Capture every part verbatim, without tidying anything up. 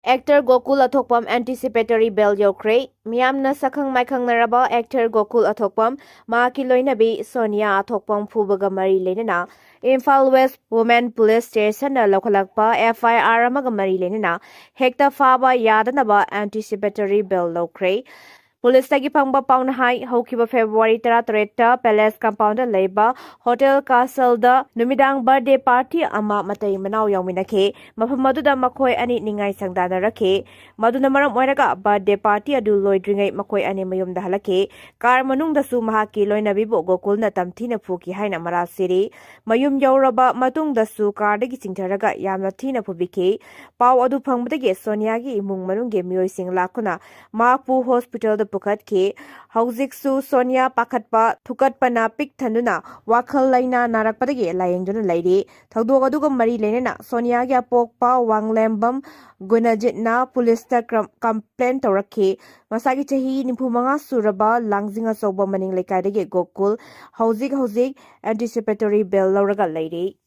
Actor Gokul ꯑꯊꯣꯛꯄꯝ anticipatory bail ꯌꯧꯈ꯭ꯔꯦ꯫ ꯃꯤꯌꯥꯝꯅ ꯁꯛꯈꯪ ꯃꯥꯏꯈꯪꯅꯔꯕ actor Gokul ꯑꯊꯣꯛꯄꯝ, ꯃꯍꯥꯛꯀꯤ ꯂꯣꯏꯅꯕꯤ ꯁꯣꯅꯤꯌꯥ ꯑꯊꯣꯛꯄꯝ ꯐꯨꯕꯒ ꯃꯔꯤ ꯂꯩꯅꯅ Imphal West Women Police Station ꯅ ꯂꯧꯈꯠꯂꯛꯄ F I R ꯑꯃꯒ ꯃꯔꯤ ꯂꯩꯅꯅ ꯍꯦꯛꯇ ꯐꯥꯕ ꯌꯥꯗꯅꯕ anticipatory bail ꯂꯧꯈ꯭ꯔꯦ꯫ ꯄꯨꯂꯤꯁꯇꯒꯤ ꯐꯪꯕ ꯄꯥꯎꯅ ꯍꯥꯏ, ꯍꯧꯈꯤꯕ February ꯇꯔꯥꯇꯔꯦꯠꯇ Palace Compound ꯗ ꯂꯩꯕ Hotel Castle ꯗ ꯅꯨꯃꯤꯗꯥꯡ birthday party ꯑꯃ ꯃꯇꯩ ꯃꯅꯥꯎ ꯌꯥꯎꯃꯤꯟꯅꯈꯤ꯫ ꯃꯐꯝ ꯑꯗꯨꯗ ꯃꯈꯣꯏ ꯑꯅꯤ ꯅꯤꯡꯉꯥꯏ ꯁꯪꯗꯥꯅꯔꯛꯈꯤ꯫ ꯃꯗꯨꯅ ꯃꯔꯝ ꯑꯣꯏꯔꯒ birthday party ꯑꯗꯨ ꯂꯣꯏꯗ꯭ꯔꯤꯉꯩ ꯃꯈꯣꯏ ꯑꯅꯤ ꯃꯌꯨꯝꯗ ꯍꯜꯂꯛꯈꯤ꯫ Car ꯃꯅꯨꯡꯗꯁꯨ ꯃꯍꯥꯛꯀꯤ ꯂꯣꯏꯅꯕꯤꯕꯨ ꯒꯣꯀꯨꯜꯅ ꯇꯝꯊꯤꯅ ꯐꯨꯈꯤ ꯍꯥꯏꯅ ꯃꯔꯥꯜ ꯁꯤꯔꯤ꯫ ꯃꯌꯨꯝ ꯌꯧꯔꯕ ꯃꯇꯨꯡꯗꯁꯨ car ꯗꯒꯤ ꯆꯤꯡꯊꯔꯒ ꯌꯥꯝꯅ ꯊꯤꯅ ꯐꯨꯕꯤꯈꯤ꯫ ꯄꯥꯎ ꯑꯗꯨ ꯐꯪꯕꯗꯒꯤ ꯁꯣꯅꯤꯌꯥꯒꯤ ꯏꯃꯨꯡ ꯃꯅꯨꯡꯒꯤ ꯃꯤꯑꯣꯏꯁꯤꯡ ꯂꯥꯛꯇꯨꯅ ꯃꯍꯥꯛꯄꯨ hospital ꯗ ꯄꯨꯈꯠꯈꯤ꯫ ꯍꯧꯖꯤꯛꯁꯨ ꯁꯣꯅꯤꯌꯥ ꯄꯥꯈꯠꯄ, ꯊꯨꯀꯠꯄꯅ ꯄꯤꯛ ꯊꯟꯗꯨꯅ ꯋꯥꯈꯜ ꯂꯩꯅꯥ ꯅꯥꯔꯛꯄꯗꯒꯤ ꯂꯥꯌꯦꯡꯗꯨꯅ ꯂꯩꯔꯤ꯫ ꯊꯧꯗꯣꯛ ꯑꯗꯨꯒ ꯃꯔꯤ ꯂꯩꯅꯅ ꯁꯣꯅꯤꯌꯥꯒꯤ ꯑꯄꯣꯛꯄ ꯋꯥꯡꯂꯦꯝꯕꯝ ꯒꯨꯅꯖꯤꯠꯅ ꯄꯨꯂꯤꯁꯇ ꯀ꯭ꯔꯝ-, complain ꯇꯧꯔꯛꯈꯤ꯫ ꯃꯁꯥꯒꯤ ꯆꯍꯤ ꯅꯤꯐꯨ ꯃꯉꯥ ꯁꯨꯔꯕ ꯂꯥꯡꯖꯤꯡ ꯑꯆꯧꯕ ꯃꯅꯤꯡ ꯂꯩꯀꯥꯏꯗꯒꯤ ꯒꯣꯀꯨꯜ ꯍꯧꯖꯤꯛ ꯍꯧꯖꯤꯛ anticipatory bail ꯂꯧꯔꯒ ꯂꯩꯔꯤ꯫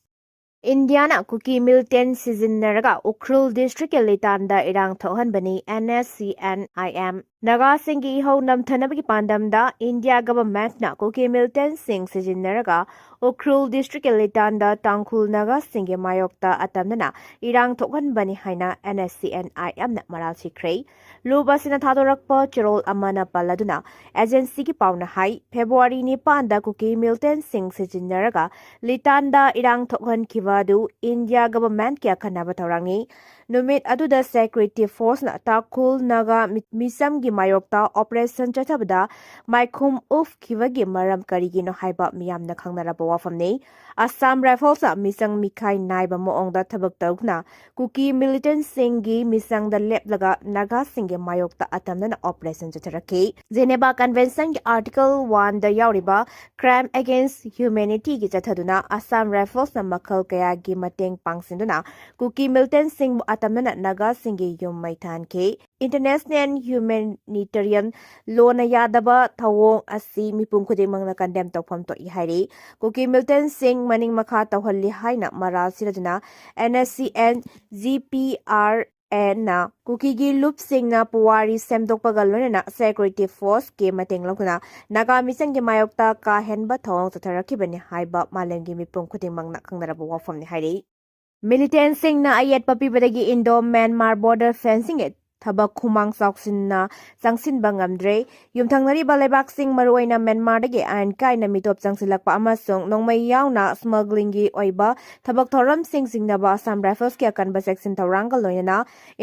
ꯏꯟꯗꯤꯌꯥꯅ ꯀꯨꯀꯤ militant ꯁꯤꯖꯤꯟꯅꯔꯒ ꯎꯈ꯭ꯔꯨꯜ district ꯀꯤ ꯂꯤꯇꯥꯟꯗ ꯏꯔꯥꯡ ꯊꯣꯛꯍꯟꯕꯅꯤ, N S C N I M꯫ ꯅꯥꯒꯥꯁꯤꯡꯒꯤ ꯏꯍꯧ ꯅꯝꯊꯅꯕꯒꯤ ꯄꯥꯟꯗꯝꯗ ꯏꯟꯗꯤꯌꯥ government ꯅ ꯀꯨꯀꯤ militant ꯁꯤꯡ ꯁꯤꯖꯤꯟꯅꯔꯒ ꯎꯈ꯭ꯔꯨꯜ district ꯀꯤ ꯂꯤꯇꯥꯟꯗ ꯇꯥꯡꯈꯨꯜ ꯅꯥꯒꯥꯁꯤꯡꯒꯤ ꯃꯥꯌꯣꯛꯇ ꯑꯇꯝꯅꯅ ꯏꯔꯥꯡ ꯊꯣꯛꯍꯟꯕꯅꯤ ꯍꯥꯏꯅ N S C N I M ꯅ ꯃꯔꯥꯜ ꯁꯤꯈ꯭ꯔꯦ꯫ ꯂꯨꯕ ꯑꯁꯤꯅ ꯊꯥꯗꯣꯔꯛꯄ ꯆꯦꯔꯣꯜ ꯑꯃꯅ ꯄꯜꯂꯗꯨꯅ agency ꯒꯤ ꯄꯥꯎꯅ ꯍꯥꯏ, February ꯅꯤꯄꯥꯟꯗ ꯀꯨꯀꯤ militant ꯁꯤꯡ ꯁꯤꯖꯤꯟꯅꯔꯒ ꯂꯤꯇꯥꯟꯗ ꯏꯔꯥꯡ ꯊꯣꯛꯍꯟꯈꯤꯕ ꯑꯗꯨ ꯏꯟꯗꯤꯌꯥ government ꯀꯤ ꯑꯈꯟꯅꯕ ꯊꯧꯔꯥꯡꯅꯤ꯫ ꯅꯨꯃꯤꯠ ꯑꯗꯨꯗ security force ꯅ ꯇꯥꯡꯈꯨꯜ ꯅꯥꯒꯥ ꯃꯤ-, ꯃꯤꯆꯝꯒꯤ ꯃꯥꯌꯣꯛꯇ operation ꯆꯠꯊꯕꯗ ꯃꯥꯏꯈꯨꯝ ꯎꯞꯈꯤꯕꯒꯤ ꯃꯔꯝ ꯀꯔꯤꯒꯤꯅꯣ ꯍꯥꯏꯕ ꯃꯤꯌꯥꯝꯅ ꯈꯪꯅꯔꯕ ꯋꯥꯐꯝꯅꯤ꯫ Assam Rifles ꯅ ꯃꯤꯆꯪ ꯃꯤꯈꯥꯏ ꯅꯥꯏꯕ ꯃꯑꯣꯡꯗ ꯊꯕꯛ ꯇꯧꯗꯨꯅ ꯀꯨꯀꯤ militant ꯁꯤꯡꯒꯤ ꯃꯤꯆꯪꯗ ꯂꯦꯞꯂꯒ ꯅꯥꯒꯥꯁꯤꯡꯒꯤ ꯃꯥꯌꯣꯛꯇ ꯑꯇꯝꯅꯅ operation ꯆꯠꯊꯔꯛꯈꯤ꯫ Geneva Convention ꯒꯤ Article one ꯗ ꯌꯥꯎꯔꯤꯕ crime against humanity ꯒꯤ ꯆꯠꯊꯗꯨꯅ Assam Rifles ꯅ ꯃꯈꯜ ꯀꯌꯥꯒꯤ ꯃꯇꯦꯡ ꯄꯥꯡꯁꯤꯟꯗꯨꯅ ꯀꯨꯀꯤ militant ꯁꯤꯡꯕꯨ ꯑꯇꯝꯅꯅ ꯅꯥꯒꯥꯁꯤꯡꯒꯤ ꯌꯨꯝ ꯃꯩ ꯊꯥꯍꯟꯈꯤ꯫ International humanitarian law ꯅ ꯌꯥꯗꯕ ꯊꯧꯑꯣꯡ ꯑꯁꯤ ꯃꯤꯄꯨꯝ ꯈꯨꯗꯤꯡꯃꯛꯅ condemn ꯇꯧꯐꯝ ꯊꯣꯛꯏ ꯍꯥꯏꯔꯤ꯫ ꯀꯨꯀꯤ militant ꯁꯤꯡ ꯃꯅꯤꯡ ꯃꯈꯥ ꯇꯧꯍꯜꯂꯤ ꯍꯥꯏꯅ ꯃꯔꯥꯜ ꯁꯤꯔꯗꯨꯅ N S C N G P R ꯑꯦꯟꯅ ꯀꯨꯀꯤꯒꯤ ꯂꯨꯞꯁꯤꯡꯅ ꯄꯨꯋꯥꯔꯤ ꯁꯦꯝꯗꯣꯛꯄꯒ ꯂꯣꯏꯅꯅ ꯁꯦꯀ꯭ꯌꯨꯔꯤꯇꯤ ꯐꯣꯔꯁꯀꯤ ꯃꯇꯦꯡ ꯂꯧꯗꯨꯅ ꯅꯥꯒꯥ ꯃꯤꯆꯝꯒꯤ ꯃꯥꯌꯣꯛꯇ ꯀꯥ ꯍꯦꯟꯕ ꯊꯧꯑꯣꯡ ꯆꯠꯊꯔꯛꯈꯤꯕꯅꯤ ꯍꯥꯏꯕ ꯃꯥꯂꯦꯝꯒꯤ ꯃꯤꯄꯨꯝ ꯈꯨꯗꯤꯡꯃꯛꯅ ꯈꯪꯅꯔꯕ ꯋꯥꯐꯝꯅꯤ ꯍꯥꯏꯔꯤ꯫ ꯃꯤꯂꯤꯇꯦꯟꯁꯤꯡꯅ ꯑꯌꯦꯠꯄ ꯄꯤꯕꯗꯒꯤ ꯏꯟꯗꯣ ꯃ꯭ꯌꯥꯟꯃꯥꯔ ꯕꯣꯔꯗꯔ ꯐꯦꯟꯁꯤꯡꯒꯤ ꯊꯕꯛ ꯈꯨꯃꯥꯡ ꯆꯥꯎꯁꯤꯟꯅ ꯆꯪꯁꯤꯟꯕ ꯉꯝꯗ꯭ꯔꯦ꯫ ꯌꯨꯝꯊꯪꯅꯔꯤꯕ ꯂꯩꯕꯥꯛꯁꯤꯡ, ꯃꯔꯨꯑꯣꯏꯅ ꯃ꯭ꯌꯥꯟꯃꯥꯔꯗꯒꯤ ꯑꯥꯏꯟ ꯀꯥꯏꯅ ꯃꯤꯇꯣꯞ ꯆꯪꯁꯤꯜꯂꯛꯄ ꯑꯃꯁꯨꯡ ꯅꯣꯡꯃꯩ ꯌꯥꯎꯅ ꯁ꯭ꯃꯒ꯭ꯂꯤꯡꯒꯤ ꯑꯣꯏꯕ ꯊꯕꯛ ꯊꯧꯔꯝꯁꯤꯡ ꯆꯤꯡꯅꯕ ꯑꯁꯥꯝ ꯔꯥꯏꯐꯜꯁꯀꯤ ꯑꯀꯟꯕ ꯆꯦꯛꯁꯤꯟ ꯊꯧꯔꯥꯡꯒ ꯂꯣꯏꯅꯅ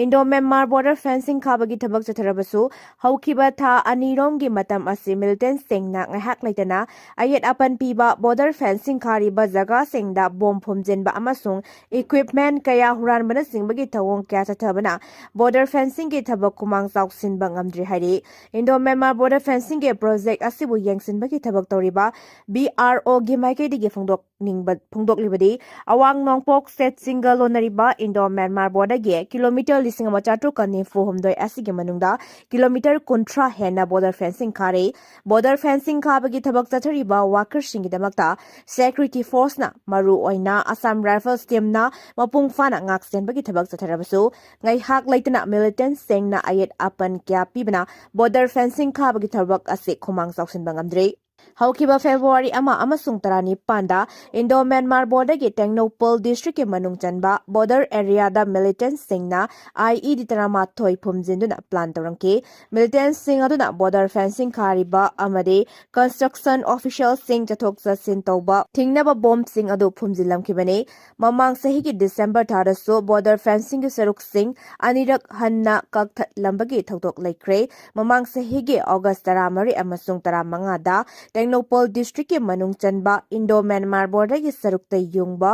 ꯏꯟꯗꯣ ꯃ꯭ꯌꯥꯟꯃꯥꯔ ꯕꯣꯔꯗꯔ ꯐꯦꯟꯁꯤꯡ ꯈꯥꯕꯒꯤ ꯊꯕꯛ ꯆꯠꯊꯔꯕꯁꯨ, ꯍꯧꯈꯤꯕ ꯊꯥ ꯑꯅꯤꯔꯣꯝꯒꯤ ꯃꯇꯝ ꯑꯁꯤ ꯃꯤꯂꯤꯇꯦꯟꯁꯤꯡꯅ ꯉꯥꯏꯍꯥꯛ ꯂꯩꯇꯅ ꯑꯌꯦꯠ ꯑꯄꯟ ꯄꯤꯕ, ꯕꯣꯔꯗꯔ ꯐꯦꯟꯁꯤꯡ ꯈꯥꯔꯤꯕ ꯖꯒꯥꯁꯤꯡꯗ ꯕꯣꯝ ꯐꯨꯝꯖꯤꯟꯕ ꯑꯃꯁꯨꯡ ꯏꯀ꯭ꯋꯤꯞꯃꯦꯟ ꯀꯌꯥ ꯍꯨꯔꯥꯟꯕꯅꯆꯤꯡꯕꯒꯤ ꯊꯧꯑꯣꯡ ꯀꯌꯥ ꯆꯠꯊꯕꯅ ꯕꯣꯔꯗꯔ ꯐꯦꯟꯁꯤꯡꯒꯤ ꯊꯕꯛ ꯈꯨꯃꯥꯡ ꯆꯥꯎꯁꯤꯟꯕ ꯉꯝꯗ꯭ꯔꯤ ꯍꯥꯏꯔꯤ꯫ ꯏꯟꯗꯣ ꯃ꯭ꯌꯥꯟꯃꯥꯔ ꯕꯣꯔꯗꯔ ꯐꯦꯟꯁꯤꯡꯒꯤ ꯄ꯭ꯔꯣꯖꯦꯛ ꯑꯁꯤꯕꯨ ꯌꯦꯡꯁꯤꯟꯕꯒꯤ ꯊꯕꯛ ꯇꯧꯔꯤꯕ ꯕꯤ ꯑꯥꯔ ꯑꯣꯒꯤ ꯃꯥꯏꯀꯩꯗꯒꯤ ꯐꯣꯡꯗꯣꯛꯅꯤꯡꯕ, ꯐꯣꯡꯗꯣꯛꯂꯤꯕꯗꯤ, ꯑꯋꯥꯡ ꯅꯣꯡꯄꯣꯛ ꯁ꯭ꯇꯦꯠꯁꯤꯡꯒ ꯂꯣꯟꯅꯔꯤꯕ ꯏꯟꯗꯣ ꯃ꯭ꯌꯥꯟꯃꯥꯔ ꯕꯣꯔꯗꯔꯒꯤ ꯀꯤꯂꯣꯃꯤꯇꯔ ꯂꯤꯁꯤꯡ ꯑꯃ ꯆꯥꯇ꯭ꯔꯨꯛꯀ ꯅꯤꯐꯨ ꯍꯨꯝꯗꯣꯏ ꯑꯁꯤꯒꯤ ꯃꯅꯨꯡꯗ ꯀꯤꯂꯣꯃꯤꯇꯔ ꯀꯨꯟꯊ꯭ꯔꯥ ꯍꯦꯟꯅ ꯕꯣꯔꯗꯔ ꯐꯦꯟꯁꯤꯡ ꯈꯥꯔꯦ꯫ ꯕꯣꯔꯗꯔ ꯐꯦꯟꯁꯤꯡ ꯈꯥꯕꯒꯤ ꯊꯕꯛ ꯆꯠꯊꯔꯤꯕ ꯋꯥꯀꯔꯁꯤꯡꯒꯤꯗꯃꯛꯇ ꯁꯦꯀ꯭ꯌꯨꯔꯤꯇꯤ ꯐꯣꯔꯁꯅ, ꯃꯔꯨ ꯑꯣꯏꯅ ꯑꯁꯥꯝ ꯔꯥꯏꯐꯜꯁ ꯇꯤꯝꯅ ꯃꯄꯨꯡ ꯐꯥꯅ ꯉꯥꯛꯁꯦꯟꯕꯒꯤ ꯊꯕꯛ ꯆꯠꯊꯔꯕꯁꯨ, ꯉꯥꯏꯍꯥꯛ ꯂꯩꯇꯅ ꯃꯤꯂꯤꯇꯦꯟꯁꯤꯡꯅ ꯑꯌꯦꯠ ꯑꯄꯟ ꯀꯌꯥ ꯄꯤꯕꯅ ꯕꯣꯔꯗꯔ ꯐꯦꯟꯁꯤꯡ ꯈꯥꯕꯒꯤ ꯊꯕꯛ ꯑꯁꯤ ꯈꯨꯃꯥꯡ ꯆꯥꯎꯁꯤꯟꯕ ꯉꯝꯗ꯭ꯔꯤ꯫ ꯍꯧꯈꯤꯕ ꯐꯦꯕ꯭ꯔꯨꯋꯥꯔꯤ ꯑꯃ ꯑꯃꯁꯨꯡ ꯇꯔꯥꯅꯤꯄꯥꯟꯗ ꯏꯟꯗꯣ ꯃ꯭ꯌꯥꯟꯃꯥꯔ ꯕꯣꯔꯗꯔꯒꯤ ꯇꯦꯡꯅꯧꯄꯜ ꯗꯤꯁꯇ꯭ꯔꯤꯛꯀꯤ ꯃꯅꯨꯡ ꯆꯟꯕ ꯕꯣꯔꯗꯔ ꯑꯦꯔꯤꯌꯥꯗ ꯃꯤꯂꯤꯇꯦꯟꯁꯤꯡꯅ ꯑꯥꯏ ꯏ ꯗꯤ ꯇꯔꯥꯃꯥꯊꯣꯏ ꯐꯨꯝꯖꯤꯟꯗꯨꯅ ꯄ꯭ꯂꯥꯟ ꯇꯧꯔꯝꯈꯤ꯫ ꯃꯤꯂꯤꯇꯦꯟꯁꯤꯡ ꯑꯗꯨꯅ ꯕꯣꯔꯗꯔ ꯐꯦꯟꯁꯤꯡ ꯈꯥꯔꯤꯕ ꯑꯃꯗꯤ ꯀꯟꯁꯇ꯭ꯔꯛꯁꯟ ꯑꯣꯐꯤꯁꯤꯌꯦꯜꯁꯤꯡ ꯆꯠꯊꯣꯛ ꯆꯠꯁꯤꯟ ꯇꯧꯕ ꯊꯤꯡꯅꯕ ꯕꯣꯝꯁꯤꯡ ꯑꯗꯨ ꯐꯨꯝꯖꯤꯜꯂꯝꯈꯤꯕꯅꯤ꯫ ꯃꯃꯥꯡ ꯆꯍꯤꯒꯤ ꯗꯤꯁꯦꯝꯕꯔ ꯊꯥꯗꯁꯨ ꯕꯣꯔꯗꯔ ꯐꯦꯟꯁꯤꯡꯒꯤ ꯁꯔꯨꯛꯁꯤꯡ ꯑꯅꯤꯔꯛ ꯍꯟꯅ ꯀꯛꯊꯠꯂꯝꯕꯒꯤ ꯊꯧꯗꯣꯛ ꯂꯩꯈ꯭ꯔꯦ꯫ ꯃꯃꯥꯡ ꯆꯍꯤꯒꯤ ꯑꯣꯒꯁ ꯇꯔꯥꯃꯔꯤ ꯑꯃꯁꯨꯡ ꯇꯔꯥꯃꯉꯥꯗ ꯇꯦꯡꯅꯧꯄꯜ ꯗꯤꯁꯇ꯭ꯔꯤꯛꯀꯤ ꯃꯅꯨꯡ ꯆꯟꯕ ꯏꯟꯗꯣ ꯃ꯭ꯌꯥꯟꯃꯥꯔ ꯕꯣꯔꯗꯔꯒꯤ ꯁꯔꯨꯛꯇ ꯌꯨꯡꯕ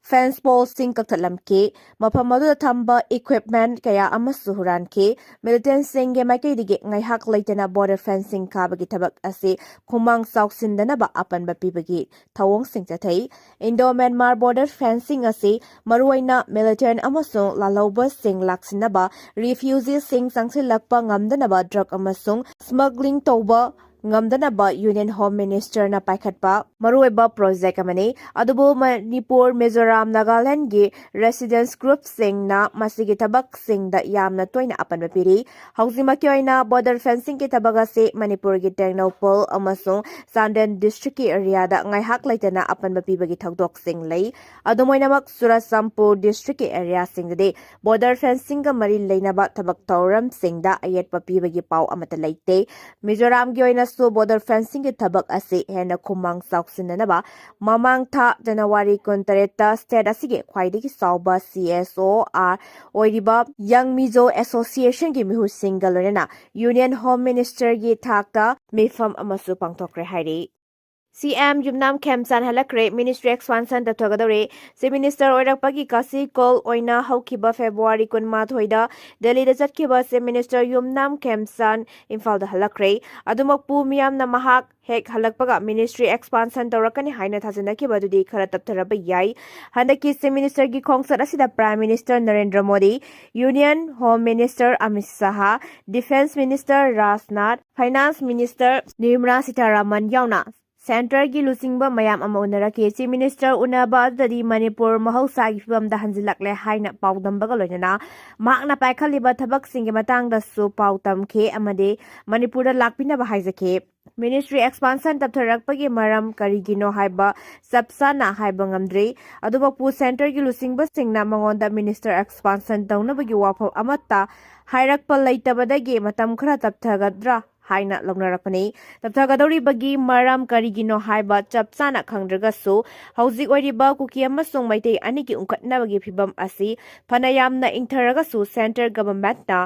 ꯐꯦꯟꯁ ꯄꯣꯜꯁꯤꯡ ꯀꯛꯊꯠꯂꯝꯈꯤ꯫ ꯃꯐꯝ ꯑꯗꯨꯗ ꯊꯝꯕ ꯏꯀ꯭ꯋꯤꯞꯃꯦꯟ ꯀꯌꯥ ꯑꯃꯁꯨ ꯍꯨꯔꯥꯟꯈꯤ꯫ ꯃꯤꯂꯤꯇꯦꯟꯁꯤꯡꯒꯤ ꯃꯥꯏꯀꯩꯗꯒꯤ ꯉꯥꯏꯍꯥꯛ ꯂꯩꯇꯅ ꯕꯣꯔꯗꯔ ꯐꯦꯟꯁꯤꯡ ꯈꯥꯕꯒꯤ ꯊꯕꯛ ꯑꯁꯤ ꯈꯨꯃꯥꯡ ꯆꯥꯎꯁꯤꯟꯗꯅꯕ ꯑꯄꯟꯕ ꯄꯤꯕꯒꯤ ꯊꯧꯑꯣꯡꯁꯤꯡ ꯆꯠꯊꯩ꯫ ꯏꯟꯗꯣ ꯃ꯭ꯌꯥꯟꯃꯥꯔ ꯕꯣꯔꯗꯔ ꯐꯦꯟꯁꯤꯡ ꯑꯁꯤ ꯃꯔꯨꯑꯣꯏꯅ ꯃꯤꯂꯤꯇꯦꯟ ꯑꯃꯁꯨꯡ ꯂꯥꯜꯍꯧꯕꯁꯤꯡ ꯂꯥꯛꯁꯤꯟꯅꯕ, ꯔꯤꯐ꯭ꯌꯨꯖꯤꯁꯤꯡ ꯆꯪꯁꯤꯜꯂꯛꯄ ꯉꯝꯗꯅꯕ ꯗ꯭ꯔꯒ ꯑꯃꯁꯨꯡ ꯁ꯭ꯃꯒ꯭ꯂꯤꯡ ꯇꯧꯕ ꯉꯝꯗꯅꯕ Union Home Minister ꯅ ꯄꯥꯏꯈꯠꯄ ꯃꯔꯨꯑꯣꯏꯕ project ꯑꯃꯅꯤ꯫ ꯑꯗꯨꯕꯨ ꯃꯅꯤꯄꯨꯔ, ꯃꯤꯖꯣꯔꯥꯝ, ꯅꯥꯒꯥꯂꯦꯟꯒꯤ residents group ꯁꯤꯡꯅ ꯃꯁꯤꯒꯤ ꯊꯕꯛꯁꯤꯡꯗ ꯌꯥꯝꯅ ꯇꯣꯏꯅ ꯑꯄꯟꯕ ꯄꯤꯔꯤ꯫ ꯍꯧꯖꯤꯛꯃꯛꯀꯤ ꯑꯣꯏꯅ border fencing ꯒꯤ ꯊꯕꯛ ꯑꯁꯤ ꯃꯅꯤꯄꯨꯔꯒꯤ ꯇꯦꯡꯅꯧꯄꯜ ꯑꯃꯁꯨꯡ ꯆꯥꯟꯗꯦꯜ district ꯀꯤ area ꯗ ꯉꯥꯏꯍꯥꯛ ꯂꯩꯇꯅ ꯑꯄꯟꯕ ꯄꯤꯕꯒꯤ ꯊꯧꯗꯣꯛꯁꯤꯡ ꯂꯩ꯫ ꯑꯗꯨꯝ ꯑꯣꯏꯅꯃꯛ, ꯆꯨꯔꯆꯥꯟꯄꯨꯔ district ꯀꯤ area ꯁꯤꯡꯗꯗꯤ border fencing ꯒ ꯃꯔꯤ ꯂꯩꯅꯕ ꯊꯕꯛ ꯊꯧꯔꯝꯁꯤꯡꯗ ꯑꯌꯦꯠꯄ ꯄꯤꯕꯒꯤ ꯄꯥꯎ ꯑꯃꯠꯇ ꯂꯩꯇꯦ꯫ ꯃꯤꯖꯣꯔꯥꯝꯒꯤ ꯑꯣꯏꯅꯁꯨ border fencing ꯒꯤ ꯊꯕꯛ ꯑꯁꯤ ꯍꯦꯟꯅ ꯈꯨꯃꯥꯡ ꯆꯥꯎꯁꯤꯟꯅꯅꯕ ꯃꯃꯥꯡ ꯊꯥ January ꯀꯨꯟꯇꯔꯦꯠꯇ state ꯑꯁꯤꯒꯤ ꯈ꯭ꯋꯥꯏꯗꯒꯤ ꯆꯥꯎꯕ C S O R ꯑꯣꯏꯔꯤꯕ Young Mizo Association ꯒꯤ ꯃꯤꯍꯨꯠꯁꯤꯡꯒ ꯂꯣꯏꯅꯅ Union Home Minister ꯒꯤ ꯊꯥꯛꯇ ꯃꯤꯐꯝ ꯑꯃꯁꯨ ꯄꯥꯡꯊꯣꯛꯈ꯭ꯔꯦ ꯍꯥꯏꯔꯤ꯫ C M ꯌꯨꯝꯅꯥꯝ ꯈꯦꯝꯆꯥꯟ ꯍꯜꯂꯛꯈ꯭ꯔꯦ꯫ Ministry expansion ꯇꯧꯊꯒꯗꯧꯔꯦ꯫ Chief Minister ꯑꯣꯏꯔꯛꯄꯒꯤ ꯀꯥꯁꯤ ꯀꯣꯜ ꯑꯣꯏꯅ ꯍꯧꯈꯤꯕ February ꯀꯨꯟꯃꯥꯊꯣꯏꯗ ꯗꯦꯜꯂꯤꯗ ꯆꯠꯈꯤꯕ Chief Minister ꯌꯨꯝꯅꯥꯝ ꯈꯦꯝꯆꯥꯟ ꯏꯝꯐꯥꯜꯗ ꯍꯜꯂꯛꯈ꯭ꯔꯦ꯫ ꯑꯗꯨꯃꯛꯄꯨ ꯃꯤꯌꯥꯝꯅ ꯃꯍꯥꯛ ꯍꯦꯛ ꯍꯜꯂꯛꯄꯒ ministry expansion ꯇꯧꯔꯛꯀꯅꯤ ꯍꯥꯏꯅ ꯊꯥꯖꯅꯈꯤꯕ ꯑꯗꯨꯗꯤ ꯈꯔ ꯇꯞꯊꯔꯕ ꯌꯥꯏ꯫ ꯍꯟꯗꯛꯀꯤ Chief Minister ꯒꯤ ꯈꯣꯡꯆꯠ ꯑꯁꯤꯗ Prime Minister Narendra Modi, Union Home Minister Amit Shah, Defence Minister Rajnath, Finance Minister Nirmala Sitharaman ꯌꯥꯎꯅ centre ꯒꯤ ꯂꯨꯆꯤꯡꯕ ꯃꯌꯥꯝ ꯑꯃ ꯎꯅꯔꯛꯈꯤ꯫ Chief Minister ꯎꯅꯕ ꯑꯗꯨꯗꯗꯤ ꯃꯅꯤꯄꯨꯔ ꯃꯍꯧꯁꯥꯒꯤ ꯐꯤꯕꯝꯗ ꯍꯟꯖꯤꯜꯂꯛꯂꯦ ꯍꯥꯏꯅ ꯄꯥꯎꯗꯝꯕꯒ ꯂꯣꯏꯅꯅ ꯃꯍꯥꯛꯅ ꯄꯥꯏꯈꯠꯂꯤꯕ ꯊꯕꯛꯁꯤꯡꯒꯤ ꯃꯇꯥꯡꯗꯁꯨ ꯄꯥꯎ ꯇꯝꯈꯤ ꯑꯃꯗꯤ ꯃꯅꯤꯄꯨꯔꯗ ꯂꯥꯛꯄꯤꯅꯕ ꯍꯥꯏꯖꯈꯤ꯫ Ministry expansion ꯇꯞꯊꯔꯛꯄꯒꯤ ꯃꯔꯝ ꯀꯔꯤꯒꯤꯅꯣ ꯍꯥꯏꯕ ꯆꯞ ꯆꯥꯅ ꯍꯥꯏꯕ ꯉꯝꯗ꯭ꯔꯤ꯫ ꯑꯗꯨꯃꯛꯄꯨ centre ꯒꯤ ꯂꯨꯆꯤꯡꯕꯁꯤꯡꯅ ꯃꯉꯣꯟꯗ minister expansion ꯇꯧꯅꯕꯒꯤ ꯋꯥꯐꯝ ꯑꯃꯠꯇ ꯍꯥꯏꯔꯛꯄ ꯂꯩꯇꯕꯗꯒꯤ ꯃꯇꯝ ꯈꯔ ꯇꯞꯊꯒꯗ꯭ꯔꯥ ꯍꯥꯏꯅ ꯂꯧꯅꯔꯛꯄꯅꯤ꯫ ꯇꯞꯊꯒꯗꯧꯔꯤꯕꯒꯤ ꯃꯔꯝ ꯀꯔꯤꯒꯤꯅꯣ ꯍꯥꯏꯕ ꯆꯞ ꯆꯥꯅ ꯈꯪꯗ꯭ꯔꯒꯁꯨ, ꯍꯧꯖꯤꯛ ꯑꯣꯏꯔꯤꯕ ꯀꯨꯀꯤ ꯑꯃꯁꯨꯡ ꯃꯩꯇꯩ ꯑꯅꯤꯒꯤ ꯎꯪꯈꯠꯅꯕꯒꯤ ꯐꯤꯕꯝ ꯑꯁꯤ ꯐꯅ ꯌꯥꯝꯅ ꯏꯪꯊꯔꯒꯁꯨ centre government ꯅ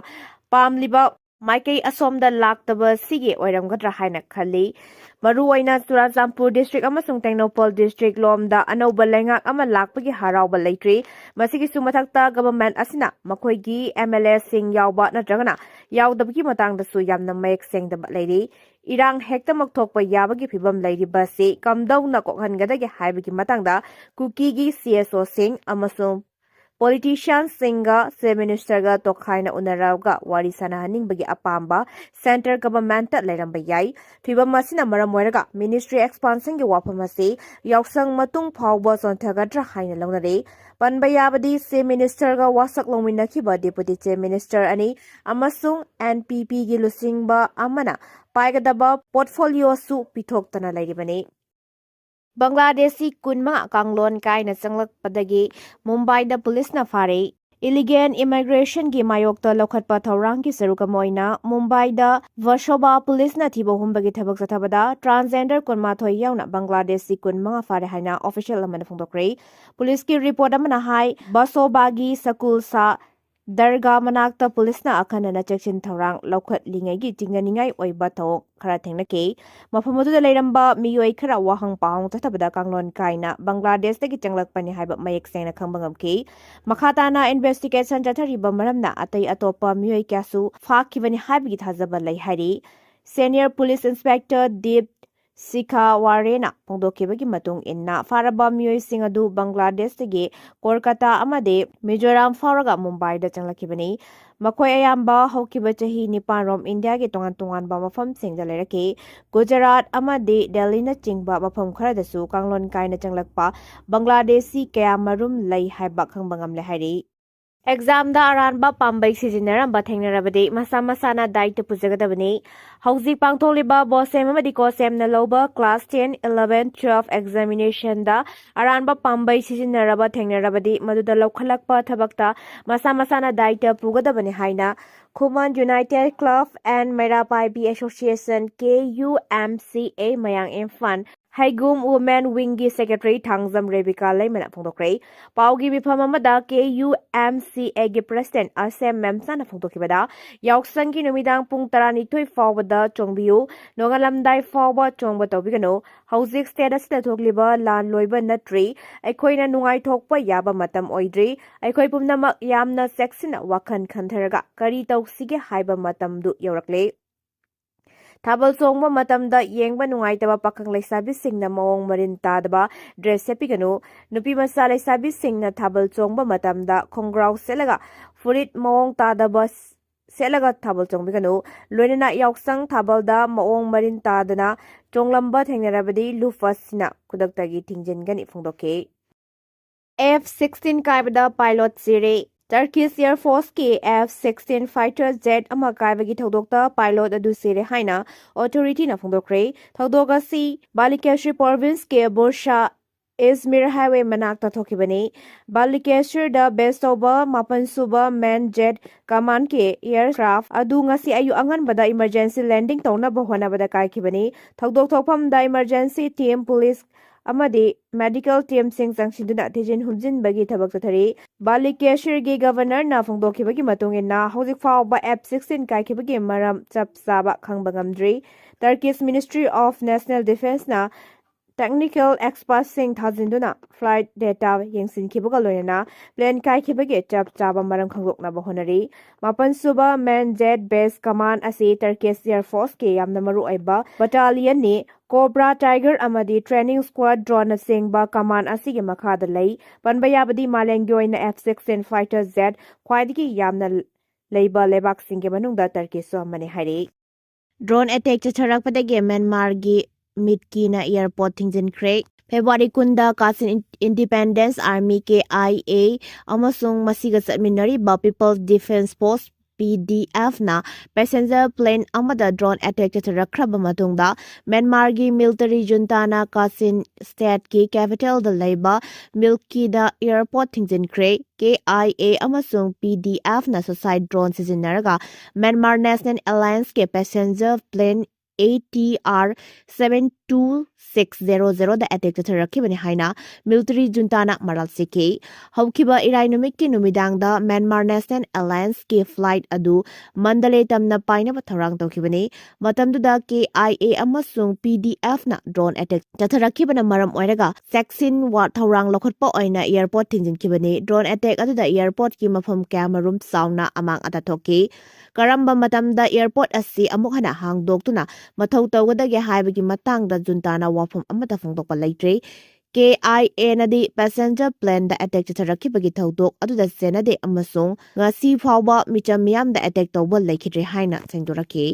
ꯄꯥꯝꯂꯤꯕ ꯃꯥꯏꯀꯩ ꯑꯁꯣꯝꯗ ꯂꯥꯛꯇꯕꯁꯤꯒꯤ ꯑꯣꯏꯔꯝꯒꯗ꯭ꯔꯥ ꯍꯥꯏꯅ ꯈꯜꯂꯤ꯫ ꯃꯔꯨꯑꯣꯏꯅ ꯆꯨꯔꯥꯆꯥꯟꯄꯨꯔ district ꯑꯃꯁꯨꯡ ꯇꯦꯡꯅꯧꯄꯜ district ꯂꯣꯝꯗ ꯑꯅꯧꯕ ꯂꯩꯉꯥꯛ ꯑꯃ ꯂꯥꯛꯄꯒꯤ ꯍꯔꯥꯎꯕ ꯂꯩꯇ꯭ꯔꯤ꯫ ꯃꯁꯤꯒꯤꯁꯨ ꯃꯊꯛꯇ government ꯑꯁꯤꯅ ꯃꯈꯣꯏꯒꯤ M L A ꯁꯤꯡ ꯌꯥꯎꯕ ꯅꯠꯇ꯭ꯔꯒꯅ ꯌꯥꯎꯗꯕꯒꯤ ꯃꯇꯥꯡꯗꯁꯨ ꯌꯥꯝꯅ ꯃꯌꯦꯛ ꯁꯦꯡꯗꯕ ꯂꯩꯔꯤ꯫ ꯏꯔꯥꯡ ꯍꯦꯛꯇꯃꯛ ꯊꯣꯛꯄ ꯌꯥꯕꯒꯤ ꯐꯤꯕꯝ ꯂꯩꯔꯤꯕꯁꯤ ꯀꯝꯗꯧꯅ ꯀꯣꯛꯍꯟꯒꯗꯒꯦ ꯍꯥꯏꯕꯒꯤ ꯃꯇꯥꯡꯗ ꯀꯨꯀꯤꯒꯤ C S O ꯁꯤꯡ ꯑꯃꯁꯨꯡ ꯄꯣꯂꯤꯇꯤꯁꯤꯌꯥꯟꯁꯤꯡꯒ ꯆꯤꯐ ꯃꯤꯅꯤꯁꯇꯔꯒ ꯇꯣꯈꯥꯏꯅ ꯎꯅꯔꯒ ꯋꯥꯔꯤ ꯁꯥꯟꯅꯍꯟꯅꯤꯡꯕꯒꯤ ꯑꯄꯥꯝꯕ ꯁꯦꯟꯇꯔ ꯒꯚꯔꯟꯃꯦꯟꯠꯇ ꯂꯩꯔꯝꯕ ꯌꯥꯏ꯫ ꯐꯤꯕꯝ ꯑꯁꯤꯅ ꯃꯔꯝ ꯑꯣꯏꯔꯒ ꯃꯤꯅꯤꯁꯇ꯭ꯔꯤ ꯑꯦꯛꯁꯄꯥꯟꯁꯟꯒꯤ ꯋꯥꯐꯝ ꯑꯁꯤ ꯌꯥꯎꯁꯪ ꯃꯇꯨꯡ ꯐꯥꯎꯕ ꯆꯣꯟꯊꯒꯗ꯭ꯔꯥ ꯍꯥꯏꯅ ꯂꯧꯅꯔꯤ꯫ ꯄꯟꯕ ꯌꯥꯕꯗꯤ, ꯆꯤꯐ ꯃꯤꯅꯤꯁꯇꯔꯒ ꯋꯥꯁꯛ ꯂꯧꯃꯤꯟꯅꯈꯤꯕ ꯗꯦꯄꯨꯇꯤ ꯆꯤꯐ ꯃꯤꯅꯤꯁꯇꯔ ꯑꯅꯤ ꯑꯃꯁꯨꯡ ꯑꯦꯟꯄꯤꯄꯤꯒꯤ ꯂꯨꯆꯤꯡꯕ ꯑꯃꯅ ꯄꯥꯏꯒꯗꯕ ꯄꯣꯔꯠꯐꯣꯂꯤꯑꯣꯁꯨ ꯄꯤꯊꯣꯛꯇꯅ ꯂꯩꯔꯤꯕꯅꯤ꯫ ꯕꯪꯒ꯭ꯂꯥꯗꯦꯁꯤ ꯀꯨꯟꯃꯉꯥ ꯀꯥꯡꯂꯣꯟ ꯀꯥꯏꯅ ꯆꯪꯂꯛꯄꯗꯒꯤ ꯃꯨꯝꯕꯥꯏꯗ ꯄꯨꯂꯤꯁꯅ ꯐꯥꯔꯦ꯫ ꯏꯂꯤꯒꯦꯜ ꯏꯃꯥꯏꯒ꯭ꯔꯦꯁꯟꯒꯤ ꯃꯥꯌꯣꯛꯇ ꯂꯧꯈꯠꯄ ꯊꯧꯔꯥꯡꯒꯤ ꯁꯔꯨꯛ ꯑꯃ ꯑꯣꯏꯅ ꯃꯨꯝꯕꯥꯏꯗ ꯚꯁꯣꯕꯥ ꯄꯨꯂꯤꯁꯅ ꯊꯤꯕ ꯍꯨꯝꯕꯒꯤ ꯊꯕꯛ ꯆꯠꯊꯕꯗ ꯇ꯭ꯔꯥꯟꯁꯖꯦꯟꯗꯔ ꯀꯨꯟꯃꯥꯊꯣꯏ ꯌꯥꯎꯅ ꯕꯪꯒ꯭ꯂꯥꯗꯦꯁꯤ ꯀꯨꯟꯃꯉꯥ ꯐꯥꯔꯦ ꯍꯥꯏꯅ ꯑꯣꯐꯤꯁꯤꯌꯦꯜ ꯑꯃꯅ ꯐꯣꯡꯗꯣꯛꯈ꯭ꯔꯦ꯫ ꯄꯨꯂꯤꯁꯀꯤ ꯔꯤꯄꯣꯔꯠ ꯑꯃꯅ ꯍꯥꯏ, ꯚꯁꯣꯕꯥꯒꯤ ꯁꯀꯨꯜ ꯁꯥ ꯗꯔꯒꯥ ꯃꯅꯥꯛꯇ ꯄꯨꯂꯤꯁꯅ ꯑꯈꯟꯅꯅ ꯆꯦꯛꯁꯤꯟ ꯊꯧꯔꯥꯡ ꯂꯧꯈꯠꯂꯤꯉꯩꯒꯤ ꯆꯤꯡꯅꯅꯤꯡꯉꯥꯏ ꯑꯣꯏꯕ ꯊꯧꯑꯣꯡ ꯈꯔ ꯊꯦꯡꯅꯈꯤ꯫ ꯃꯐꯝ ꯑꯗꯨꯗ ꯂꯩꯔꯝꯕ ꯃꯤꯑꯣꯏ ꯈꯔ ꯋꯥꯍꯪ ꯄꯥꯎꯍꯪ ꯆꯠꯊꯕꯗ ꯀꯥꯡꯂꯣꯟ ꯀꯥꯏꯅ ꯕꯪꯒ꯭ꯂꯥꯗꯦꯁꯇꯒꯤ ꯆꯪꯂꯛꯄꯅꯤ ꯍꯥꯏꯕ ꯃꯌꯦꯛ ꯁꯦꯡꯅ ꯈꯪꯕ ꯉꯝꯈꯤ꯫ ꯃꯈꯥ ꯇꯥꯅ ꯏꯟꯚꯦꯁꯇꯤꯒꯦꯁꯟ ꯆꯠꯊꯔꯤꯕ ꯃꯔꯝꯅ ꯑꯇꯩ ꯑꯇꯣꯞꯄ ꯃꯤꯑꯣꯏ ꯀꯌꯥꯁꯨ ꯐꯥꯈꯤꯕꯅꯤ ꯍꯥꯏꯕꯒꯤ ꯊꯥꯖꯕ ꯂꯩ ꯍꯥꯏꯔꯤ꯫ ꯁꯦꯅꯤꯌꯔ ꯄꯨꯂꯤꯁ ꯏꯟꯁꯄꯦꯛꯇꯔ ꯗꯤꯞ ꯁꯤꯈꯥꯋꯥꯔꯦꯅ ꯐꯣꯡꯗꯣꯛꯈꯤꯕꯒꯤ ꯃꯇꯨꯡ ꯏꯟꯅ, ꯐꯥꯔꯕ ꯃꯤꯑꯣꯏꯁꯤꯡ ꯑꯗꯨ ꯕꯪꯒ꯭ꯂꯥꯗꯦꯁꯇꯒꯤ ꯀꯣꯜꯀꯇꯥ ꯑꯃꯗꯤ ꯃꯤꯖꯣꯔꯥꯝ ꯐꯥꯎꯔꯒ ꯃꯨꯝꯕꯥꯏꯗ ꯆꯪꯂꯛꯈꯤꯕꯅꯤ꯫ ꯃꯈꯣꯏ ꯑꯌꯥꯝꯕ ꯍꯧꯈꯤꯕ ꯆꯍꯤ ꯅꯤꯄꯥꯟ ꯔꯣꯝ ꯏꯟꯗꯤꯌꯥꯒꯤ ꯇꯣꯉꯥꯟ ꯇꯣꯉꯥꯟꯕ ꯃꯐꯝꯁꯤꯡꯗ ꯂꯩꯔꯛꯈꯤ꯫ ꯒꯨꯖꯔꯥꯠ ꯑꯃꯗꯤ ꯗꯦꯜꯂꯤꯅꯆꯤꯡꯕ ꯃꯐꯝ ꯈꯔꯗꯁꯨ ꯀꯥꯡꯂꯣꯟ ꯀꯥꯏꯅ ꯆꯪꯂꯛꯄ ꯕꯪꯒ꯭ꯂꯥꯗꯦꯁꯤ ꯀꯌꯥ ꯃꯔꯨꯝ ꯂꯩ ꯍꯥꯏꯕ ꯈꯪꯕ ꯉꯝꯂꯦ ꯍꯥꯏꯔꯤ꯫ ꯑꯦꯛꯖꯥꯝꯗ ꯑꯔꯥꯟꯕ ꯄꯥꯝꯕꯩ ꯁꯤꯖꯤꯟꯅꯔꯝꯕ ꯊꯦꯡꯅꯔꯕꯗꯤ ꯃꯁꯥ ꯃꯁꯥꯅ ꯗꯥꯏꯇ ꯄꯨꯖꯒꯗꯕꯅꯤ꯫ ꯍꯧꯖꯤꯛ ꯄꯥꯡꯊꯣꯛꯂꯤꯕ ꯕꯣꯁꯦꯝ ꯑꯃꯗꯤ ꯀꯣꯁꯦꯝꯅ ꯂꯧꯕ ꯀ꯭ꯂꯥꯁ ꯇꯦꯟ, ꯏꯂꯦꯚꯦꯟ, ꯇꯨꯋꯦꯜꯐ ꯑꯦꯛꯖꯥꯃꯤꯅꯦꯁꯟꯗ ꯑꯔꯥꯟꯕ ꯄꯥꯝꯕꯩ ꯁꯤꯖꯤꯟꯅꯔꯕ ꯊꯦꯡꯅꯔꯕꯗꯤ ꯃꯗꯨꯗ ꯂꯧꯈꯠꯂꯛꯄ ꯊꯕꯛꯇ ꯃꯁꯥ ꯃꯁꯥꯅ ꯗꯥꯏꯇ ꯄꯨꯒꯗꯕꯅꯤ ꯍꯥꯏꯅ Khuman united club and Meira Paibi association, K U M C A, Mayang Imphal ꯍꯩꯒꯨꯝ women wing secretary Thangjam Rebika ꯂꯩꯃꯅ ꯐꯣꯡꯗꯣꯛꯈ꯭ꯔꯦ꯫ ꯄꯥꯎꯒꯤ ꯃꯤꯐꯝ ꯑꯃꯗ ꯀꯦ ꯌꯨ ꯑꯦꯝ ꯁꯤ ꯑꯦꯒꯤ ꯄ꯭ꯔꯦꯁꯤꯗꯦꯟꯠ ꯑꯁꯦꯝ ꯃꯦꯝꯆꯥꯅ ꯐꯣꯡꯗꯣꯛꯈꯤꯕꯗ, ꯌꯥꯎꯁꯪꯒꯤ ꯅꯨꯃꯤꯗꯥꯡ ꯄꯨꯡ ꯇꯔꯥꯅꯤꯊꯣꯏ ꯐꯥꯎꯕꯗ ꯆꯣꯡꯕꯤꯌꯨ, ꯅꯣꯡꯉꯥꯜꯂꯝꯗꯥꯏ ꯐꯥꯎꯕ ꯆꯣꯡꯕ ꯇꯧꯕꯤꯒꯅꯨ꯫ ꯍꯧꯖꯤꯛ ꯁ꯭ꯇꯦꯠ ꯑꯁꯤꯗ ꯊꯣꯛꯂꯤꯕ ꯂꯥꯟ ꯂꯣꯏꯕ ꯅꯠꯇ꯭ꯔꯤ꯫ ꯑꯩꯈꯣꯏꯅ ꯅꯨꯡꯉꯥꯏꯊꯣꯛꯄ ꯌꯥꯕ ꯃꯇꯝ ꯑꯣꯏꯗ꯭ꯔꯤ꯫ ꯑꯩꯈꯣꯏ ꯄꯨꯝꯅꯃꯛ ꯌꯥꯝꯅ ꯆꯦꯛꯁꯤꯟꯅ ꯋꯥꯈꯜ ꯈꯟꯊꯔꯒ ꯀꯔꯤ ꯇꯧꯁꯤꯒꯦ ꯍꯥꯏꯕ ꯃꯇꯝꯗꯨ ꯌꯧꯔꯛꯂꯦ꯫ ꯊꯥꯕꯜ ꯆꯣꯡꯕ ꯃꯇꯝꯗ ꯌꯦꯡꯕ ꯅꯨꯡꯉꯥꯏꯇꯕ ꯄꯥꯈꯪ ꯂꯩꯁꯥꯕꯤꯁꯤꯡꯅ ꯃꯑꯣꯡ ꯃꯔꯤꯟ ꯇꯥꯗꯕ dress ꯁꯦꯠꯄꯤꯒꯅꯨ꯫ ꯅꯨꯄꯤ ꯃꯆꯥ ꯂꯩꯁꯥꯕꯤꯁꯤꯡꯅ ꯊꯥꯕꯜ ꯆꯣꯡꯕ ꯃꯇꯝꯗ ꯈꯣꯡꯒ꯭ꯔꯥꯎ ꯁꯦꯠꯂꯒ ꯐꯨꯔꯤꯠ ꯃꯑꯣꯡ ꯇꯥꯗꯕ ꯁꯦꯠꯂꯒ ꯊꯥꯕꯜ ꯆꯣꯡꯕꯤꯒꯅꯨ꯫ ꯂꯣꯏꯅꯅ ꯌꯥꯎꯁꯪ ꯊꯥꯕꯜꯗ ꯃꯑꯣꯡ ꯃꯔꯤꯟ ꯇꯥꯗꯅ ꯆꯣꯡꯂꯝꯕ ꯊꯦꯡꯅꯔꯕꯗꯤ ꯂꯨꯐꯥꯁꯤꯅ ꯈꯨꯗꯛꯇꯒꯤ ꯊꯤꯡꯖꯤꯟꯒꯅꯤ ꯐꯣꯡꯗꯣꯛꯈꯤ꯫ F sixteen ꯀꯥꯏꯕꯗ pilot ꯁꯤꯔꯦ꯫ Turkish Air Forceꯀꯤ F sixteen fighter jet ꯑꯃ ꯀꯥꯏꯕꯒꯤ ꯊꯧꯗꯣꯛꯇ pilot ꯑꯗꯨ ꯁꯤꯔꯦ ꯍꯥꯏꯅ authorityꯅ ꯐꯣꯡꯗꯣꯛꯈ꯭ꯔꯦ꯫ ꯊꯧꯗꯣꯛ ꯑꯁꯤ Balıkesir provinceꯀꯤ Bursa Izmir highway ꯃꯅꯥꯛꯇ ꯊꯣꯛꯈꯤꯕꯅꯤ꯫ Balıkesirꯗ base ꯇꯧꯕ ꯃꯥꯄꯟ ꯁꯨꯕ MAN jet commandꯀꯤ aircraft ꯑꯗꯨ ꯉꯁꯤ ꯑꯌꯨꯛ ꯑꯉꯟꯕꯗ emergency landing ꯇꯧꯅꯕ ꯍꯣꯠꯅꯕꯗ ꯀꯥꯏꯈꯤꯕꯅꯤ꯫ ꯊꯧꯗꯣꯛ ꯊꯣꯛꯐꯝꯗ emergency team, police ꯑꯃꯗꯤ medical teamꯁꯤꯡ ꯆꯪꯁꯤꯟꯗꯨꯅ ꯊꯤꯖꯤꯟ ꯍꯨꯝꯖꯤꯟꯕꯒꯤ ꯊꯕꯛ ꯆꯠꯊꯔꯤ꯫ Balıkesirꯒꯤ governorꯅ ꯐꯣꯡꯗꯣꯛꯈꯤꯕꯒꯤ ꯃꯇꯨꯡ ꯏꯟꯅ, ꯍꯧꯖꯤꯛ ꯐꯥꯎꯕ F sixteen ꯀꯥꯏꯈꯤꯕꯒꯤ ꯃꯔꯝ ꯆꯞ ꯆꯥꯕ ꯈꯪꯕ ꯉꯝꯗ꯭ꯔꯤ꯫ Turkish Ministry of National Defenceꯅ technical expertꯁꯤꯡ ꯊꯥꯖꯤꯟꯗꯨꯅ flight data ꯌꯦꯡꯁꯤꯟꯈꯤꯕꯒ ꯂꯣꯏꯅꯅ plane ꯀꯥꯏꯈꯤꯕꯒꯤ ꯆꯞ ꯆꯥꯕ ꯃꯔꯝ ꯈꯪꯗꯣꯛꯅꯕ ꯍꯣꯠꯅꯔꯤ꯫ ꯃꯥꯄꯟ ꯁꯨꯕ MAN jet base command ꯑꯁꯤ Turkish Air Forceꯀꯤ ꯌꯥꯝꯅ ꯃꯔꯨꯑꯣꯏꯕ battalionꯅꯤ꯫ Cobra, Tiger ꯑꯃꯗꯤ training squadron ꯅꯆꯤꯡꯕ command ꯑꯁꯤꯒꯤ ꯃꯈꯥꯗ ꯂꯩ꯫ ꯄꯟꯕ ꯌꯥꯕꯗꯤ ꯃꯥꯂꯦꯝꯒꯤ ꯑꯣꯏꯅ F sixteen fighter jet ꯈ꯭ꯋꯥꯏꯗꯒꯤ ꯌꯥꯝꯅ ꯂꯩꯕ ꯂꯩꯕꯥꯛꯁꯤꯡꯒꯤ ꯃꯅꯨꯡꯗ Turkeyꯁꯨ ꯑꯃꯅꯤ ꯍꯥꯏꯔꯤ꯫ Drone attack ꯆꯠꯊꯔꯛꯄꯗꯒꯤ ꯃ꯭ꯌꯥꯟꯃꯥꯔꯒꯤ ꯃꯤꯠꯀꯤꯅ airport ꯊꯤꯡꯖꯤꯟꯈ꯭ꯔꯦ꯫ February ꯀꯨꯟꯗ Kachin Independence Army, K I A, ꯑꯃꯁꯨꯡ ꯃꯁꯤꯒ ꯆꯠꯃꯤꯟꯅꯔꯤꯕ People's Defence Force, P D Fꯅ passenger plane ꯑꯃꯗ drone attack ꯆꯠꯊꯔꯛꯈ꯭ꯔꯕ ꯃꯇꯨꯡꯗ, ꯃ꯭ꯌꯥꯟꯃꯥꯔꯒꯤ military juntana Kachin stateꯀꯤ capitalꯗ ꯂꯩꯕ ꯃꯤꯜꯀꯤꯗ airport ꯊꯤꯡꯖꯤꯟꯈ꯭ꯔꯦ꯫ K I A ꯑꯃꯁꯨꯡ P D Fꯅ suicide drone ꯁꯤꯖꯤꯟꯅꯔꯒ Myanmar National Allianceꯀꯤ passenger plane A T R seven two six zero zero the attack ꯆꯠꯊꯔꯛꯈꯤꯕꯅꯤ ꯍꯥꯏꯅ military junta ꯅ ꯃꯔꯥꯜ ꯁꯤꯈꯤ꯫ ꯍꯧꯈꯤꯕ ꯏꯔꯥꯏ ꯅꯨꯃꯤꯠꯀꯤ ꯅꯨꯃꯤꯗꯥꯡꯗ Myanmar National Alliance ꯀꯤ flight ꯑꯗꯨ ꯃꯟꯗꯂꯦ ꯇꯝꯅ ꯄꯥꯏꯅꯕ ꯊꯧꯔꯥꯡ ꯇꯧꯈꯤꯕꯅꯤ꯫ ꯃꯇꯝꯗꯨꯗ K I A ꯑꯃꯁꯨꯡ P D F ꯅ drone attack ꯆꯠꯊꯔꯛꯈꯤꯕꯅ ꯃꯔꯝ ꯑꯣꯏꯔꯒ ꯆꯦꯛꯁꯤꯟ ꯋꯥ ꯊꯧꯔꯥꯡ ꯂꯧꯈꯠꯄ ꯑꯣꯏꯅ airport ꯊꯤꯡꯖꯤꯟꯈꯤꯕꯅꯤ꯫ Drone attack ꯑꯗꯨꯗ airport ꯀꯤ ꯃꯐꯝ ꯀꯌꯥꯃꯔꯨꯝ ꯆꯥꯎꯅ ꯑꯃꯥꯡ ꯑꯇꯥ ꯊꯣꯛꯈꯤ꯫ ꯀꯔꯝꯕ ꯃꯇꯝꯗ airport ꯑꯁꯤ ꯑꯃꯨꯛ ꯍꯟꯅ ꯍꯥꯡꯗꯣꯛꯇꯨꯅ ꯃꯊꯧ ꯇꯧꯒꯗꯒꯦ ꯍꯥꯏꯕꯒꯤ ꯃꯇꯥꯡꯗ junta ꯅ ꯋꯥꯐꯝ ꯑꯃꯠꯇ ꯐꯣꯡꯗꯣꯛꯄ ꯂꯩꯇ꯭ꯔꯤ꯫ K I A ꯅꯗꯤ passenger plane ꯗ attack ꯆꯠꯊꯔꯛꯈꯤꯕꯒꯤ ꯊꯧꯗꯣꯛ ꯑꯗꯨꯗ ꯆꯦꯟꯅꯗꯦ ꯑꯃꯁꯨꯡ ꯉꯁꯤ ꯐꯥꯎꯕ ꯃꯤꯆꯝ ꯃꯤꯌꯥꯝꯗ attack ꯇꯧꯕ ꯂꯩꯈꯤꯗ꯭ꯔꯤ ꯍꯥꯏꯅ ꯁꯦꯡꯗꯣꯔꯛꯈꯤ꯫